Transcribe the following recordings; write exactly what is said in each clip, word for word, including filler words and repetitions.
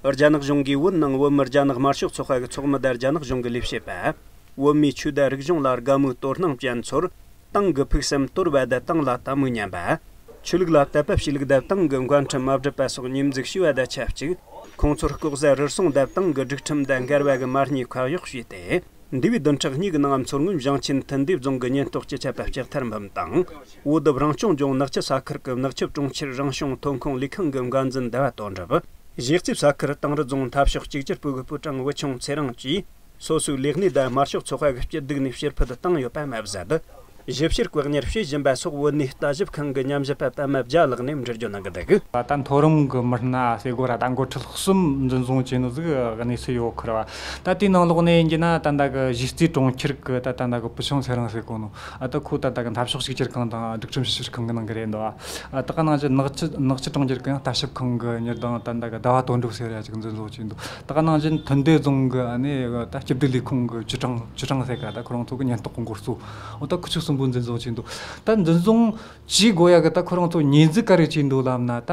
རྒྱ་ནག་གཞུང་གིས་བོད་ནང་བོད་མི་རྒྱ་ནག་དམར་ཤོག་ཚོགས་པ་གི་ཚོགས་མི་དང་རྒྱ་ནག་གཞུང་གི་ལས་བྱེད་པ། བོད་མིའི་ཆོས་དང་རིག་གཞུང་ལ་དགའ་མོས་དོ་སྣང་ཅན་ཚོར། ཏང་གི་ཕུགས་བསམ་དོར་བ་དང་ཏང་ལ་དད་མོས་ཉམས་པ། ཆོས་ལུགས་ལ་དད་པ་བྱེད་ལུགས་དང་ཏང་གི་འགོ་ཁྲིད་མ་འགྲུབ་པ་སོགས་ཉེས་འཛུགས་བྱས་པ་དང་ཆབས་ཅིག་ཁོང་ཚོར་ལྐོག་ཟ་རུལ་སུངས་དང་ཏང་གི་སྒྲིག་ཁྲིམས་དང་འགལ་བ་གི་མ་ཉེས་ཁ་གཡོག་བྱས་ཏེ། འདས་པའི་བདུན་ཕྲག་གཉིས་ཀྱི་ནང་མཚོ་སྔོན་ཞིང་ཆེན་ཐུན་ཏེ་རྫོང་གི་ཉེན་རྟོག་སྤྱི་ཁྱབ་པ་ལྕགས་ཐར་འབུམ་དང་། བོད་བདག་རང་སྐྱོང་ལྗོངས་ནག་ཆུ་ས་ཁུལ་གྱི་ནག་ཆུ་གྲོང་ཁྱེར་རང་སྐྱོང་ཐོན་ཁུངས་ལས་ཁང་གི་འགན་འཛིན་ཟླ་བ་དོན་གྲུབ། གཞིས་རྩེ་ས་ཁུལ་དིང་རི་རྫོང་འཐབ་ཕྱོགས་གཅིག་གྱུར་པུའུ་གི་པུའུ་ཀྲང་ཝུ་ཆུང་ཚེ་རིང་བཅས་སོ་སོའི་ལས་གནས་དང་དམར་ཤོག་ཚོགས་པ་གི་སྐྱིད་སྡུག་ནས་ཕྱིར་ཕུད་བཏང་ཡོད་པ་མ་ཟད། ཞིབ་བཤེར་བཀག་ཉར་བྱེད་བཞིན་པ་སོགས་བོད་གནས་ལྟ་ཞིབ་ཁང་གི་ཉམས་ཞིབ་པ་པདྨ་བརྒྱ་ལགས་ནས་འགྲེལ་བརྗོད་གནང་གི་འདུག་ད་ལྟ་མཐོ་རིམ་གྱི་མི་སྣ་ཟེར་དགོས་ར། ད་འགོ་ཁྲིད་ལྷག་བསམ་འཛིན་བཟུང་བྱས་ནོ་ཟིག་གནས་ཚུལ་ཡོད་ཁུར་བ། ད་དེའི་ནང་ལོགས་ནས་ཡིན་གྱི་ན་ད་ལྟ་གི་གཞིས་རྩེ་གྲོང་ཁྱེར་གྱི་ད་ད་ལྟ་གི་པུའུ་ཆུང་ཚེ་རིང་ཟེར་གོ་ནོ། ཨ་ད་ཁོ་ད་ལྟ་གི་འཐབ་ཕྱོགས་གཅིག་གྱུར་ཁང་དང་སྒྲིག་ཁྲིམས་ཞིབ་བཤེར་ཁང་གི་ནང་གི་རེད་འདུག་ཨ་ད་ག་ནང་བཞིན་ནག་ཆུ་ནག་ཆུ་གྲོང་ཁྱེར་གྱི་ཡང་ལྟ་ཞིབ་ཁང་གི་མྱུར་དང་ད་ལྟ་གི་ཟླ་བ་དོན་གྲུབ་ཟེར་ཡ་ཅིག་འཛིན་བཟུང་བྱས་འདུག་ད་ག་ནང་བཞིན་ཐུན་ཏེ་རྫོང་གི་ཨ་ནི་ད་སྐྱིད་སྡུག་ལས་ཁུངས་གི་ཅུ་ཀྲང་ཅུ་ཀྲང་ཟེར་ག་ད་ཁོ་རང་ཚོ་གི་ཉེན་རྟོག་གི་འགོ་གཙོ། འོ་ད་ཁོ་ཆོ་གསུམ་པོ་འཛིན་བཟུང་བྱས་འདུག་ད་འཛིན་བཟུང་བྱེད་དགོས་ཡ་གི་ད་ཁོ་རང་ཚོ་ཉེས་འཛུགས་ག་རེ་བྱས་འདུག་ལབ་ན། ད་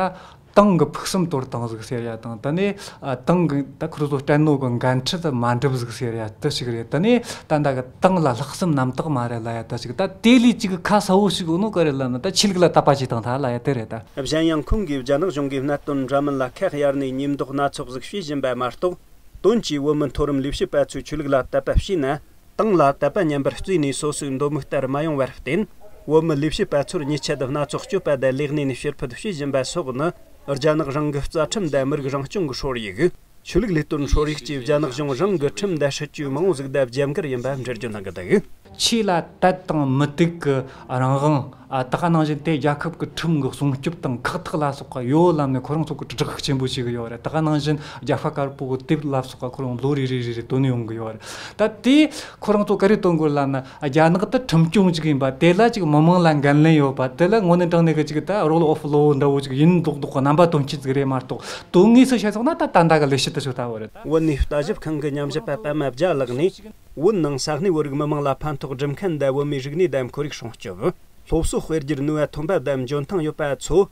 ཏང་གི་ཕུགས་བསམ་དོར་བཏང་ཟིག་ཟེར་ཡ་དང་། ད་ནི་ཨ་ཏང་གི་ད་ཁོ་ཚོ་སྤྲད་ནོ་གི་འགན་འཁྲི་ད་མ་འགྲུབ་ཟིག་ཟེར་ཡ་དེ་ཞིག་རེད། ད་ནི་ད་ད་གི་ཏང་ལ་ལྷག་བསམ་རྣམ་དག་མ་རེད་ལབ་ཡ་དེ་ཞིག་ད་དེ་ལས་ཅིག་ཁ་གསལ་བོ་ཞིག་ཡོད་ནོ་ག་རེ་ལབ་ན། ད་ཆོས་ལུགས་ལ་དད་པ་བྱེད་སྟངས་ད་ལབ་ཡ་དེ་རེད་ད། གཞན་ཡང་ཁོང་གིས་རྒྱ་ནག་གཞུང་གིས་གནད་དོན་འདྲ་མིན་ལ་ཁ་གཡར་ནས་ཉེས་འདོགས་སྣ་ཚོགས་ཟིག་བྱེད་བཞིན་པ་མ་གཏོགས། དོན་གྱིས་བོད་མི་མཐོ་རིམ་ལས་བྱེད་པ་ཚོས་ཆོས་ལུགས་ལ་དད་པ་བྱས་ན། ཏང་ལ་དད་པ་ཉམས་པར་བརྩིས་ནས་སོ་སོའི་འདོད་མོས་ལྟར་མ་ཡོང་བར་བརྟེན། བོད་མི་ལས་བྱེད་པ་ཚོར་ཉེས་ཆད་སྣ་ཚོགས་གཅོད་པ་དང་ལས་གནས་ནས་ཕྱིར་ཕུད་བྱེད་བཞིན་པ་སོགས་ནི། རྒྱ་ནག་རང་གི་རྩ་ཁྲིམས་དང་མི་རིགས་རང་སྐྱོང་གི་ཧྲོལ་ཡིག་ཆོས་ལུགས་ལས་དོན་ཧྲོལ་ཡིག་བཅས་རྒྱ་ནག་གཞུང་རང་གི་ཁྲིམས་དང་སྲིད་ཇུས་མང་བོ་ཟིག་དང་རྒྱབ་འགལ་ཡིན་པ་འགྲེལ་བརྗོད་གནང་གི་འདུག་ཆོས་ལ་དད་དང་མི་དད་ཀྱི་རང་དབང་། ཨ་ད་ག་ནང་བཞིན་དེ་རྒྱལ་ཁབ་ཀྱི་ཁྲིམས་ཀྱི་སྲུང་སྐྱོབ་དང་ཁག་ཐེག་ལ་སོགས་པ་ཡོད་ལབ་ནས་ཁོ་རང་ཚོ་གི་དྲིལ་བསྒྲགས་ཆེན་པོ་བྱེད་གི་ཡོད་རེད། ད་ག་ནང་བཞིན་རྒྱ་ཤ་དཀར་པོ་གི་དེབ་ལ་སོགས་པ་ཁོ་རང་ལོ་རེ་རེ་རེ་རེ་བཏོན་ཡོང་གི་ཡོད་རེད། ད་དེ་ཁོ་རང་ཚོ་ག་རེ་བཏོན་དགོས་ལབ་ན། རྒྱ་ནག་དེ་ཁྲིམས་སྐྱོང་ཅིག་ཡིན་པ། དེ་ལ་ཅིག་མི་མང་ལ་འགན་ལེན་ཡོད་པ། དེ་ལ་དངོས་གནས་དྲང་གནས་ཀྱི་ཅིག་ད་rule of law འདྲ་བོ་ཅིག་ཡིན་མདོག་མདོག་གི་རྣམ་པ་སྟོན་ཆེད་ཅིག་རེད་མ་གཏོགས། དོན་དངོས་སུ་བཤད་སོང་ན་ད་ད་ལྟ་གི་ལས་བྱེད་དེ་ཚོ་ལྟ་བུ་རེད། བོད་གནས་ལྟ་ཞིབ་ཁང་གི་ཉམས་ཞིབ་པ་པདྨ་བརྒྱ་ལགས་ནས། བོད་ནང་ས་གནས་བོད་རིགས་མི་མང་ལ་ཕན་ཐོགས་སྒྲུབ་མཁན་དང་བོད་མིའི་རིག་གནས་དང་ཁོར་ཡུག་སྲུང་སྐྱོབ། སློབ་གསོ་སྤེལ་རྒྱུར་ནུས་པ་ཐོན་པ་དང་འཇོན་ཐང་ཡོད་པ་ཚོ།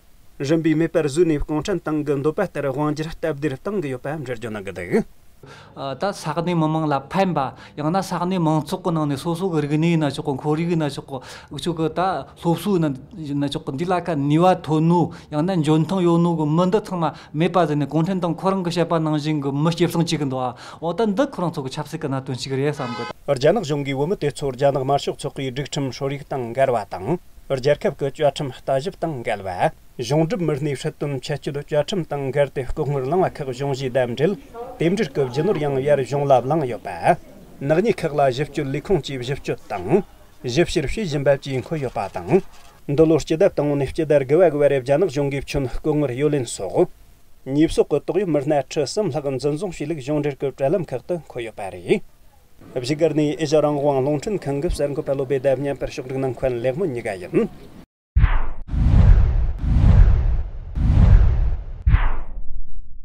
རིམ་པས་མེད་པར་བཟོས་ནས་གུང་ཁྲན་ཏང་གི་འདོད་པ་ལྟར་དབང་སྒྱུར་སྟབས་བདེར་གཏང་གི་ཡོད་པ་འགྲེལ་བརྗོད་གནང་གི་འདུག་ཨ་ད་ས་གནས་མི་མང་ལ་ཕན་པ། ཡང་ན་ས་གནས་མང་ཚོགས་ཀྱི་ནང་ནས་སོ་སོ་གི་རིག་གནས་ཡིན་ན་ཆོག་གི། ཁོར་ཡུག་ཡིན་ན་ཆོག་གི། འུ་ཆོ་གི་ད་སློབ་གསོ་ཡིན་ན་ཆོག་གི། འདི་ལ་ཁ་ནུས་པ་ཐོན་ནོ་ཡང་ན་འཇོན་ཐང་ཡོད་ནོ་གི་མི་འདི་ཚང་མ་མེད་པ་ཟེར་ནས་གུང་ཁྲན་ཏང་ཁོ་རང་གི་བཤད་པ་ནང་བཞིན་གི་མི་སྐྱེད་སྲིང་བྱེད་གི་འདུག་ཨ། འོ་ད་འདི་ཁོ་རང་ཚོ་གི་ཆབ་སྲིད་ཀྱི་གནད་དོན་ཞིག་རེད་བསམ་གི། རྒྱ་ནག་གཞུང་གིས་བོད་མི་དེ་ཚོ་རྒྱ་ནག་དམར་ཤོག་ཚོགས་པའི་སྒྲིག་ཁྲིམས་སྲོལ་ཡིག་དང་འགལ་བ་དང་། རྒྱལ་ཁབ་ཀྱི་བཅའ་ཁྲིམས་ལྟ་ཞིབ་དང་འགལ་བ། གཞུང་སྒྲུབ་མི་སྣའི་སྲིད་དོན་ཆད་གཅོད་བཅའ་ཁྲིམས་དང་འགལ་ཏེ་ལྐོག་དངུལ་བླངས་པ་ཁག་གཞུང་བཞེས་དང་འབྲེལ། རྟེན་འབྲེལ་གྱི་རྒྱུ་ནོར་ཡང་ཡར་གཞུང་ལ་བླངས་ཡོད་པ། ནག་ཉེས་ཁག་ལ་ཞིབ་དཔྱོད་ལས་ཁུངས་ཀྱིས་ཞིབ་དཔྱོད་དང་། ཞིབ་བཤེར་བྱེད་བཞིན་པ་བཅས་འཁོད་ཡོད་པ་དང་། འདི་ལོའི་སྤྱི་ཟླ་དང་པོ་ནས་སྤྱི་ཟླ་དགུ་པ་གི་བར་རྒྱ་ནག་གཞུང་གིས་ཁྱོན་ལྐོག་དངུལ་གཡོ་ལེན་སོགས། ཉེས་གསོག་གི་དོགས་ཡོད་མི་སྣ་ཁྲི་གསུམ་ལྷག་འཛིན་བཟུང་བྱས་ལུགས་གཞུང་འབྲེལ་གྱི་དྲ་ལམ་ཁག་ཏུ་འཁོད་ཡོད་པ་རེད། བཞུགས་སྒར་ནས་ཨེ་ཤ་རང་དབང་རླུང་འཕྲིན་ཁང་གི་གསར་འགོད་པ་བློ་བྷེ་དང་མཉམ་པར་ཕྱོགས་སྒྲིག་གནང་མཁན་ལེགས་སྨོན་གཉིས་ཀ་ཡིན།